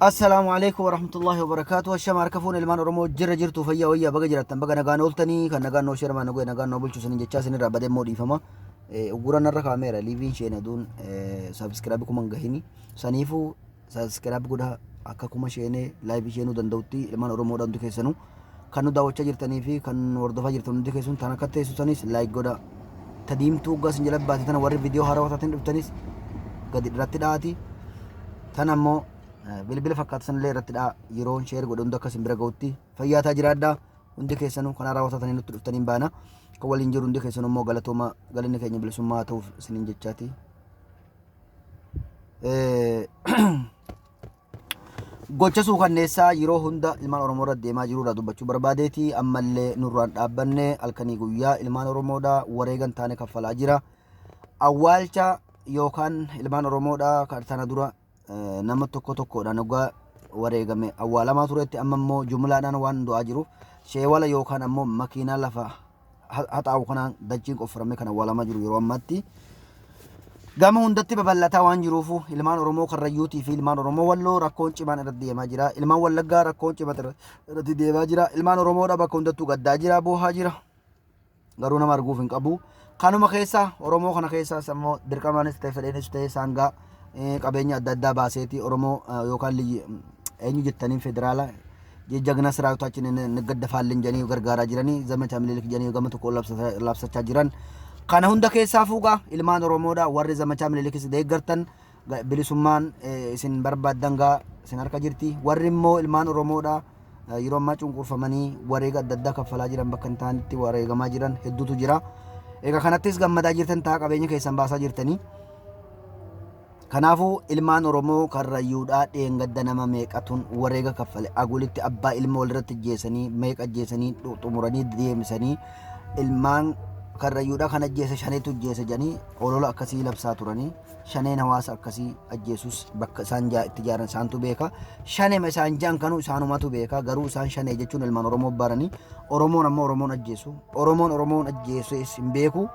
Assalaamu alaikum warahmatullahi wabarakaatu. Ashama harka fuune ilmaan Oromoo jirra jirtu fayyaa wayyaa baga jiraattan baga nagaan ooltanii kan nagaan noo sheermaa nagoo nagaan noo bulchu isinin jechaa isinirraa badee immoo dhiifama. Uggura narra kaameera liiviin isheen aduun sabiskiraabii kuma hin gahini. Saniifuu sabiskiraab godha akka kuma sheenee laayiv isheenuu danda'utti ilmaan Oromoodha hundi keessanuu kan nu daawwachaa jirtanii fi kan nu hordofaa jirtan hundi keessan tan akka teessu sanis laayik godha. Ta diimtuu gas hin jala baate tana warri viidiyoo haarawaa taateen dhuftanis gadi irratti dha'aati. Tan ammoo bilbila fakkaatu sanillee irratti dha'a yeroon sheer godhe hundi akka isin bira ga'utti fayyaa taa jiraadha. Hundi keessanuu kan haarawaa taatanii nutti dhuftaniin baana. Kan waliin jiru hundi keessanuu immoo galatooma galanni keenya bilisummaa haa ta'uuf isiniin jechaati. Gocha suukanneessaa yeroo hunda ilmaan Oromoo irra deemaa jiru irraa dubbachuu barbaadeeti. Ammallee nurraan dhaabbanne halkanii guyyaa ilmaan Oromoodha wareegan taane kaffalaa jira. Awwaalcha yookaan ilmaan Oromoodha kan tana dura nama tokko tokkodhaan hoggaa wareegame awwaalamaa turetti amma immoo jumlaadhaan waan du'aa jiruuf sheewala yookaan ammoo makiinaa lafa haxaa'u kanaan dachiin qofforamee kan awwaalamaa jiru yeroo ammaatti. Gama hundatti babal'ataa waan jiruufu ilmaan Oromoo Karrayyuutii fi ilmaan Oromoo Walloo rakkoon cimaan irratti deemaa jira. Ilmaan Wallaggaa rakkoon cimaan irratti deemaa jira. Ilmaan Oromoodha bakka hundattuu gaddaa jira, boohaa jira. Garuu nama arguuf hin qabu. Kanuma keessa Oromoo kana keessaas ammoo dirqamaanis ta'e fedheenis ta'e saangaa qabeenya adda addaa baaseeti Oromoo yookaan eenyu jettaniin federaala ጀግና ሰራዊታችን እንገደፋለን jedhanii gargaaraa jiranii ዘመቻ Minilik jedhanii gama tokko labsachaa jiran. Kana hunda keessaa fuugaa ilmaan Oromoodha warri zamachaa Minilikis deeggartan bilisummaan isin barbaaddan gaa isin harka jirti. Warri immoo ilmaan Oromoodha yeroo ammaa cunqurfamanii wareega adda addaa kaffalaa jiran bakka hin taanetti wareegamaa jiran hedduutu jira. Egaa kanattis gammadaa jirtan ta'a qabeenya keessan baasaa jirtanii. Kanaafuu ilmaan Oromoo Karrayyuudhaa dheengadda nama meeqatuun wareega kaffale agulitti abbaa ilma walirratti ajjeesanii meeqa ajjeesanii xumuranii deemsanii ilmaan Karrayyuudhaa kan ajjeese shaneetu ajjeese jedhanii olola akkasii labsaa turanii shaneen hawaasa akkasii ajjeesus bakka isaan itti jaaran isaantu beeka shanema isaan jaan kanuu isaanumatu beeka garuu isaan shanee jechuun ilmaan Oromoo baranii Oromoon ammoo Oromoon ajjeesu Oromoon Oromoon ajjeesu hin beeku.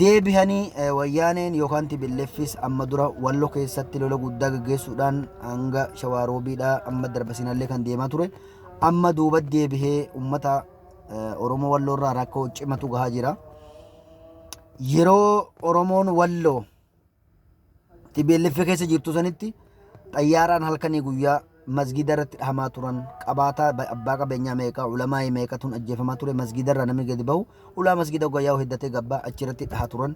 Deebihanii Wayyaaneen yookaan TPLFs amma dura Wallo keessatti lola guddaa gaggeessuudhaan hanga Shawaaroobiidhaa amma Darbasiinallee kan deemaa ture amma duuba deebihee uummata Oromoo Walloo irraa rakkoo cimatu gahaa jira. Yeroo Oromoon Walloo TPLF keessa jirtu sanitti xayyaaraan halkanii guyyaa masgiida irratti dhahamaa turan qabaataa abbaa qabeenyaa meeqa ulamaa'ii meeqatuun ajjeefamaa ture masgiida irraa namni gadi bahu ulaa masgiida gayyaa hiddatee gabbaa achirratti dhahaa turan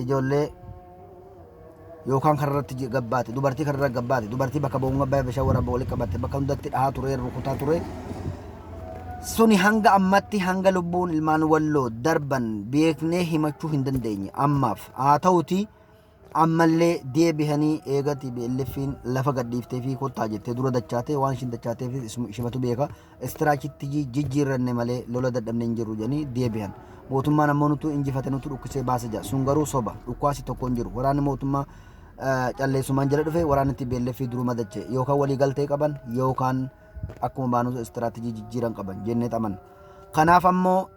ijoollee yookaan kararratti gabbaate dubartii kararra gabbaate dubartii bakka bo'uun gabbaa bishaan waraabaa walitti qabatte bakka hundatti dhahaa ture rukutaa ture. Suni hanga ammatti hanga lubbuun ilmaan Walloo darban beeknee himachuu hin dandeenye ammaaf. Haa ta'uti ammallee deebihanii eega TPLF'n lafa gadhiiftee fi kottaa jettee dura dachaatee waan ishiin dachaateef ishimatu beeka. Istiraachitti jijjiirranne malee lola dadhabne hin jirru jedhanii deebihan. Mootummaan ammoo nutu injifate nutu dhukkisee baase jedha. Sun garuu soba. Dhukkaasi tokko hin jiru. Waraanni mootummaa calleessumaan jala dhufe waraanni TPLF duruma dache. Yookaan walii galtee qaban yookaan akkuma baanus istiraatijii jijjiiran qaban jennee amanna. Kanaaf ammoo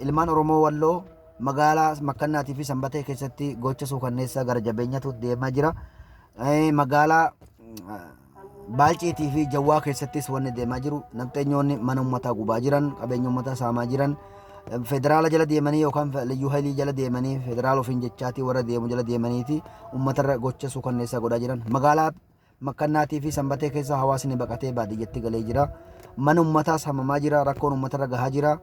ilmaan Oromoo Walloo magaalaa Makkannaatii fi Sanbatee keessatti gocha suukanneessaa gara jabeenyatu deemaa jira. Magaalaa Baalciitii fi Jawwaa keessattis wanni deemaa jiru nafxeenyoonni mana uummataa gubaa jiran qabeenya uummataa saamaa jiran federaala jala deemanii yookaan liyyuu haylii jala deemanii federaala ofiin jechaatii warra deemu jala deemaniiti uummatarra gocha suukanneessaa godhaa jiran. Magaalaa Makkannaatii fi Sanbatee keessa hawaasni baqatee baadiyyatti galee jira. Mana ummataas hamamaa jira. Rakkoon ummatarra gahaa jira.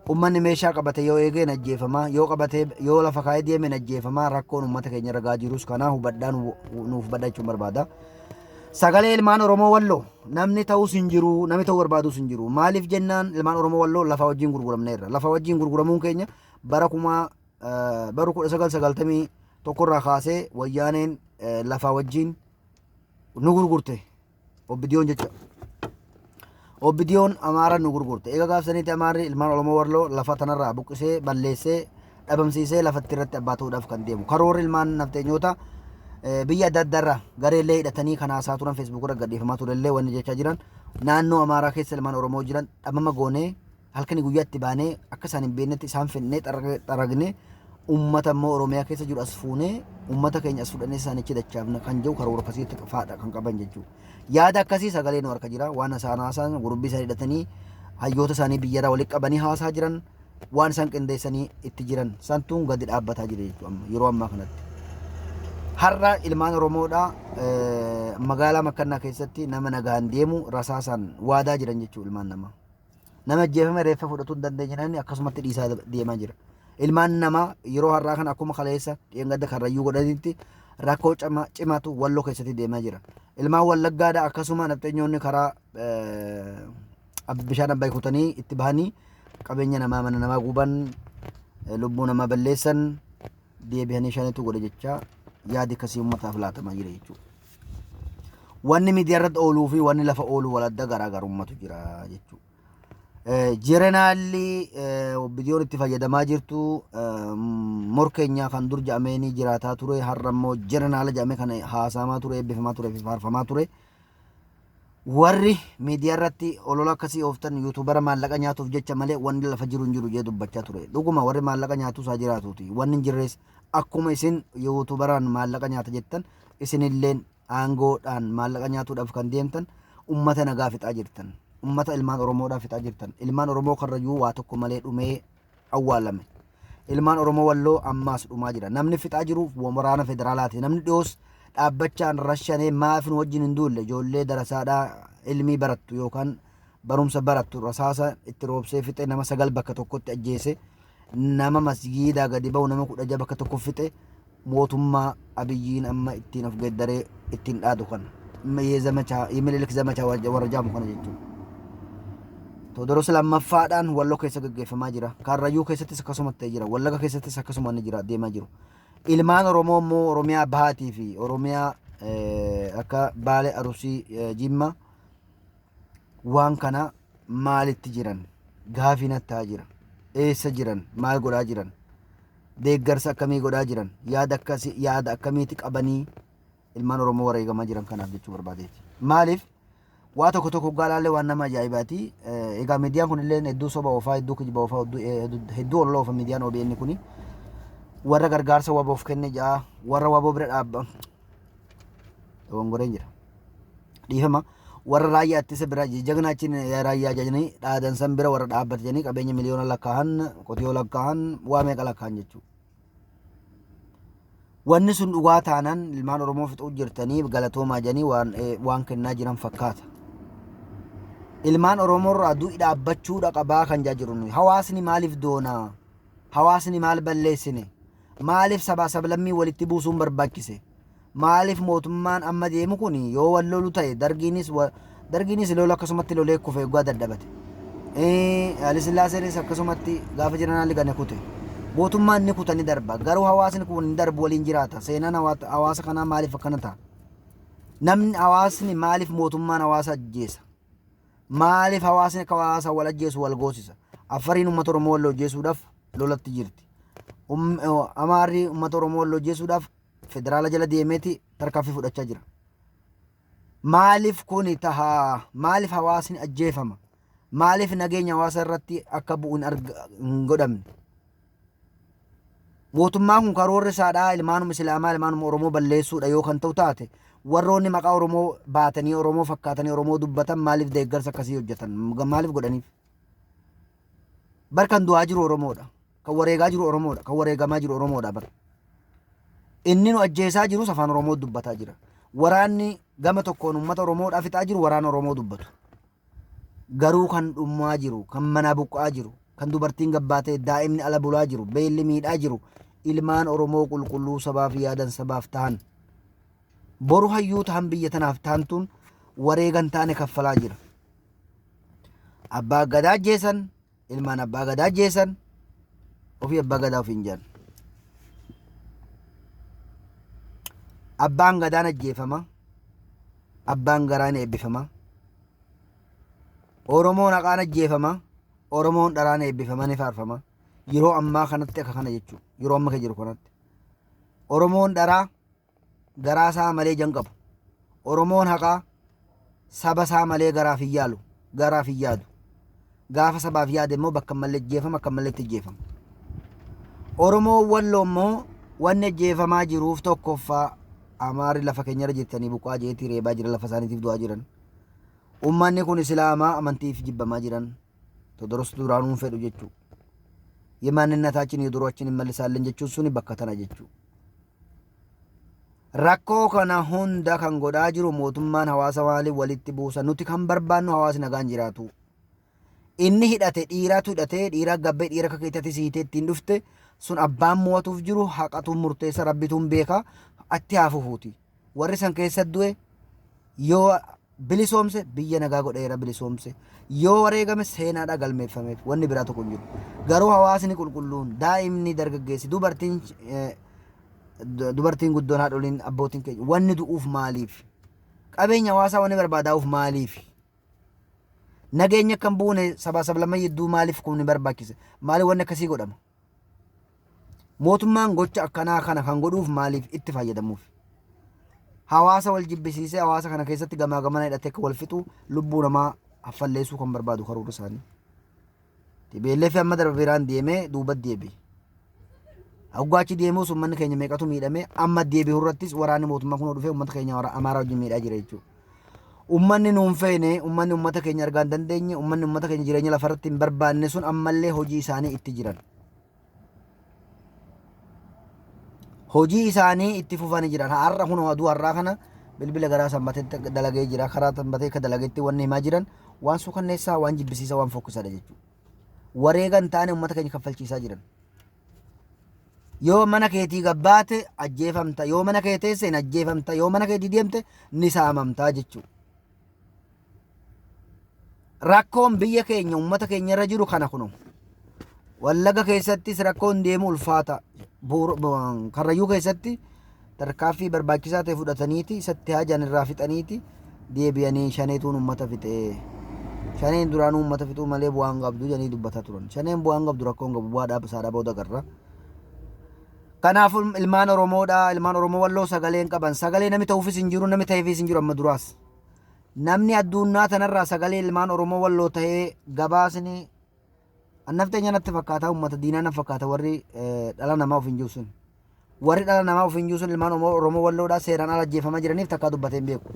Ummanni meeshaa qabate yoo eegeen ajjeefama. Yoo qabatee yoo lafa kaa'ee deemeen ajjeefama. Rakkoon ummata keenya irra gahaa jirus kana hubadhaa nuuf hubadhaa jechuun barbaada. Sagalee ilmaan Oromoo Walloo namni ta'us hin jiru, namni ta'uu barbaadus hin jiru. Maaliif jennaan ilmaan Oromoo Walloo lafa wajjin gurguramneerra. Lafa wajjin gurguramuun keenya bara kuma bara 1991 irraa kaasee wayyaaneen lafaa wajjin nu gurgurte obbidiyoon jecha. Obbidiyoon Amaara nu gurgurte. Eega gaafsaniitti Amaarri ilmaan Oromoo Walloo lafa tanarraa buqqisee balleessee dhabamsiisee lafatti irratti abbaa ta'uudhaaf kan deemu. Karoorri ilmaan nafxeenyoota biyya adda addaarraa gareellee hidhatanii kan haasaa turan feesbuuk irra gadhiifamaa turellee wanni jechaa jiran naannoo Amaaraa keessa ilmaan Oromoo jiran dhabama goonee halkanii guyyaa itti baanee akka isaan hin beeknetti isaan finnee xaragnee Ummata immoo Oromiyaa keessa jiru as fuunee ummata keenya as fudhannee isaanichi dachaafna kan jiru karoora akkasiitti faadha kan qaban jechuudha. Yaada akkasii sagalee nu harka jira. Waan isaan haasa'an gurubbii isaanii hidhatanii hayyoota isaanii biyyarraa walitti qabanii haasaa jiran waan isaan qindeessanii itti jiran santuun gadi dhaabbataa jira jechuudha amma yeroo ammaa kanatti. Har'a ilmaan Oromoodhaa magaalaa Makkannaa keessatti nama nagaan deemu rasaasaan waadaa jiran jechuudha ilmaan namaa. Nama ajjeefame reeffa fudhatuu hin dandeenye namni akkasumatti dhiisaa deemaa jira. Ilmaan namaa yeroo har'aa kana akkuma kaleessa dheengadda karrayyuu godhanitti rakkoo cimaatu walloo keessatti deemaa jira. Ilmaan wallaggaadha akkasuma nafxenyoonni karaa bishaan abbaay kutanii itti bahanii qabeenya namaa mana namaa guban lubbuu namaa balleessan deebi'anii shanitu godhe jecha yaadi akkasii uummataaf laatamaa jira jechuudha. Wanni miidiyaa irratti ooluu fi wanni lafa oolu wal adda garaagarummaatu jira jechuudha. Jerenaalli bidiyoon itti fayyadamaa jirtu morkeenyaa kan dur jedhamee jiraataa ture har'a immoo jerenaala jedhamee kan haasamaa ture eebbifamaa ture fi faarfamaa ture. Warri miidiyaa irratti olola akkasii ooftan yuutuubara maallaqa nyaatuuf jecha malee wanni lafa jiru hin jiru jee dubbachaa ture. Dhuguma warri maallaqa nyaatu isaa jiraatuuti. Wanni hin jirres akkuma isin yuutuubaraan maallaqa nyaata jettan isinilleen aangoodhaan maallaqa nyaatuudhaaf kan deemtan ummata nagaa fixaa jirtan. Ummata ilmaan Oromoodhaa fixaa jirtan. Ilmaan Oromoo karrayyuu waa tokko malee dhumee awwaalame. Ilmaan Oromoo Walloo ammaas dhumaa jira. Namni fixaa jiru waraana federaalaati. Namni dhiyoos dhaabbachaan rashanee maaf nu wajjin hin duulle ijoollee darasaadhaa ilmii barattu yookaan barumsa barattu rasaasa itti roobsee fixe nama 9 bakka tokkotti ajjeese nama masgiidaa gadi ba'u nama 16 bakka tokko fixe mootummaa Abiyyiin amma ittiin of geeddaree ittiin dhaadu kana. Yezamachaa Yemililik zamachaa warra jaamu kana jechuudha. Tewodoros lammaffaadhaan Walloo keessa gaggeeffamaa jira. Karrayyuu keessattis akkasuma ta'ee jira. Wallaga keessattis akkasuma ni jira deemaa jiru. Ilmaan Oromoo immoo Oromiyaa Bahaatii fi Oromiyaa akka Baalee, Arusii, Jimma waan kana maalitti jiran gaafii nattaa jira. Eessa jiran? Maal godhaa jiran? Deeggarsa akkamii godhaa jiran? Yaada akkasii yaada akkamiiti qabanii ilmaan Oromoo wareegamaa jiran kanaaf jechuu barbaadeeti. Maaliif waa tokko tokko hoggaa laallee waan nama ajaa'ibaati. Egaa miidiyaan kun illee hedduu soba oofaa, hedduu kijiba oofaa, hedduu olola oofa miidiyaan OBN kuni. Warra gargaarsa waboof kenne ja'a, warra waboo bira dhaabba. Dogongoreen jira. Dhiifama. Warra raayyaa ittisa bira jagnaachiin raayyaa jedhanii dhaadan san bira warra dhaabbate jedhanii qabeenya miliyoona lakkaahan, qotiyoo lakkaahan, waa meeqa lakkaahan jechuudha. Wanni sun dhugaa taanaan ilmaan Oromoo fixuu jirtanii galatoomaa jedhanii waan kennaa jiran fakkaata. Ilmaan Oromoo irraa du'i dhaabbachuudha qabaa kan jaa jiru nuyi. Hawaasni maaliif doonaa? Hawaasni maal balleessine? Maaliif sabaa sablammii walitti buusuun barbaachise? Maaliif mootummaan amma deemu kun yoo wal lolu ta'e dargiinis lola akkasumatti lolee kufe eeggaa dadhabate. Haayilesillaaseenis akkasumatti gaafa jiran gane kute. Mootummaan ni kuta ni darba. Garuu hawaasni kun hin darbu waliin jiraata. Seenaan hawaasa kanaa maaliif akkana ta'a? Namni hawaasni maaliif mootummaan hawaasa ajjeesa? Maaliif hawaasni akka hawaasa wal ajjeesu wal goosisa? Affariin uummata Oromoo wal ajjeesuudhaaf lolatti jirti. Amaarri uummata Oromoo wal ajjeesuudhaaf federaala jala deemeeti tarkaanfii fudhachaa jira. Maaliif kuni tahaa? Maaliif hawaasni ajjeefama? Maaliif nageenya hawaasa irratti akka bu'u hin godhamne? Mootummaan kun karoorri isaadhaa ilmaanuma Islaamaa ilmaanuma Oromoo balleessuudha yoo kan ta'u taate warroonni maqaa Oromoo baatanii Oromoo fakkaatanii Oromoo dubbatan maaliif deeggarsa akkasii hojjetan? Maaliif godhaniif? Bar kan du'aa jiru Oromoodha. Kan wareegaa jiru Oromoodha. Kan wareegamaa jiru Oromoodha bar. Inni nu ajjeesaa jirus afaan Oromoo dubbataa jira. Waraanni gama tokkoon uummata Oromoodhaa fixaa jiru waraana Oromoo dubbatu. Garuu kan dhumaa jiru, kan manaa buqqa'aa jiru, kan dubartiin gabbaatee daa'imni ala bulaa jiru, beelli miidhaa jiru, ilmaan Oromoo qulqulluu sabaaf yaadan sabaaf tahan. Boru hayyuu tahan biyya tanaaf taantuun wareegan taane kaffalaa jira. Abbaa gadaa ajjeesan, ilmaan abbaa gadaa ajjeesan, ofii abbaa gadaa ofiin jedhan. Abbaan gadaan ajjeefama, abbaan garaan eebbifama. Oromoon haqaan ajjeefama, Oromoon dharaan eebbifama ni faarfama. Yeroo ammaa kanatti akka kana jechuudha. Yeroo amma keessa jiru kanatti. Oromoon dharaa garaa isaa malee jan qabu. Oromoon haqaa saba isaa malee garaaf hin yaalu, garaaf hin yaadu. Gaafa sabaaf yaade immoo bakka malee ajjeefama, akka malee itti ajjeefama. Oromoon Walloo immoo wanni ajjeefamaa jiruuf tokkoffaa Amaarri lafa keenyarra jirtanii buqqaa jeetii reebaa jira lafa isaaniitiif du'aa jiran. Ummanni kun Islaamaa amantiif jibbamaa jiran. Todoros duraanuu hin fedhu jechuu. የማንነታችን የድሮአችን እንመልሳለን jechuun suni bakka tana jechuu. Rakkoo kana hunda kan godhaa jiru mootummaan hawaasa maaliif walitti buusa nuti kan barbaannu hawaasni nagaan jiraatu. Inni hidhate dhiiraatu hidhatee dhiira gabbee dhiira akka keettatti siitee ittiin dhufte sun abbaan mo'atuuf jiru haqatuun murteessa rabbituun beeka atti haa fufuuti. Warri san keessa du'e yoo bilisoomse biyya nagaa godheera bilisoomse yoo wareegame seenaadha galmeeffameef wanni biraa tokko hin jiru. Garuu hawaasni qulqulluun daa'imni dargaggeessi dubartiin dubartiin guddoon haadholiin abbootiin keenya wanni du'uuf maaliif? Qabeenya hawaasaa wanni barbaadaa'uuf maaliif? Nageenya akka hin buune sabaa sablamma jidduu maaliif kun ni barbaachise? Maaliif wanni akkasii godhama? Mootummaan gocha akkanaa kana kan godhuuf maaliif itti fayyadamuuf? Hawaasa wal jibbisiisee hawaasa kana keessatti gamaa gamana hidhatee akka wal fixu lubbuu namaa haffalleessuu kan barbaadu karoora isaanii. TPLF amma darba biraan deemee duuba deebi'e. Hoggaa achi deemuus uummanni keenya meeqatu miidhame amma deebi'u irrattis waraanni mootummaa kun dhufee uummata keenya Amaaraa wajjin miidhaa jira jechuudha. Uummanni nuun feene uummanni uummata keenya argaa hin dandeenye uummanni uummata keenya jireenya lafarratti hin barbaanne sun ammallee hojii isaanii itti jiran. Hojii isaanii itti fufanii jiran. Har'a kun aduu har'aa kana bilbila garaa sanbateetti dalagee jira. Karaa sanbatee akka dalageetti wanni himaa jiran waan suukanneessaa, waan jibbisiisaa, waan fokkisaadha jechuudha. Wareega hin taane uummata keenya kaffalchiisaa jiran. Yoo mana keetii gabbaate ajjeefamta, yoo mana kee teesse hin ajjeefamta, yoo mana keetii deemte ni saamamtaa jechuudha. Rakkoon biyya keenya uummata keenya irra jiru kana kuno. Wallaga keessattis rakkoon deemu ulfaata. Karrayyuu keessatti tarkaaffii barbaachisaa ta'e fudhataniiti isatti hajan irraa fixaniiti deebi'anii shaneetuun uummata fixee. Shaneen duraanuu uummata fixuu malee bu'aan qabdu jedhanii dubbataa turan. Shaneen bu'aan qabdu rakkoon qabu bu'aa dhaab isaa booda agarra. Kanaaf ilmaan Oromoodha. Ilmaan Oromoo Walloo sagalee hin qaban. Sagalee namni ta'uufis hin jiru, namni ta'eefis hin jiru amma duraas. Namni addunyaa tanarraa sagalee ilmaan Oromoo Walloo ta'ee gabaasni annafteenya natti fakkaata uummata diinaa na fakkaata warri dhala namaa of hin jiru sun. Warri dhala namaa of hin jiru sun ilmaan Oromoo Walloodhaa seeraan ala ajjeefamaa jiraniif takkaa dubbatee hin beeku.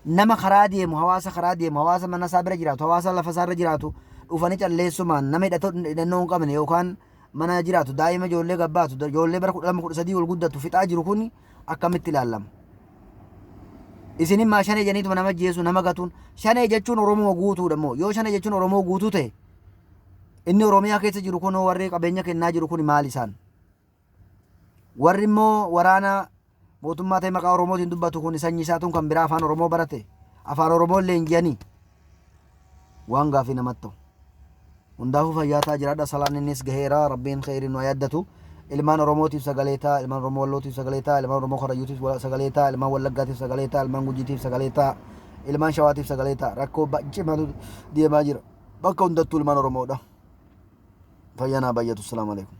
Nama karaa deemu, hawaasa karaa deemu, hawaasa mana isaa bira jiraatu, hawaasa lafa isaa irra jiraatu dhufanii calleessumaan nama hidhannoo hin qabne yookaan mana jiraatu daa'ima ijoollee gabbaatu ijoollee bara 12 13 ol guddatu fixaa jiru kun akkamitti ilaalama? Isin immaa shanee jedhaniituma nama ajjeesu nama gatuun shanee jechuun Oromoo guutuudha immoo yoo shanee jechuun Oromoo guutuu ta'e inni Oromiyaa keessa jiru kun warri qabeenya kennaa jiru kun maal isaan? Warri immoo waraana mootummaa ta'e maqaa Oromootiin dubbatu kun sanyii isaatuun kan biraa afaan Oromoo barate afaan Oromoo illee hin jedhanii waan gaafii namatti ta'u. Hundaafuu fayyaa ta'aa jiraadha. Salaan innis gaheera. Rabbiin kheyriin nu haa yaaddatu. Ilmaan Oromootiif sagalee ta'a. Ilmaan Oromoo Wallootiif sagalee ta'a. Ilmaan Oromoo Karrayyuutiif sagalee ta'a. Ilmaan Wallaggaatiif sagalee ta'a. Ilmaan Gujiitiif sagalee ta'a. Ilmaan Shawaatiif sagalee ta'a. Rakkoo cimaatu deemaa jira. Bakka hundattuu ilmaan Oromoodha. Fayyaa naa baay'atu. Salaamu alaikum.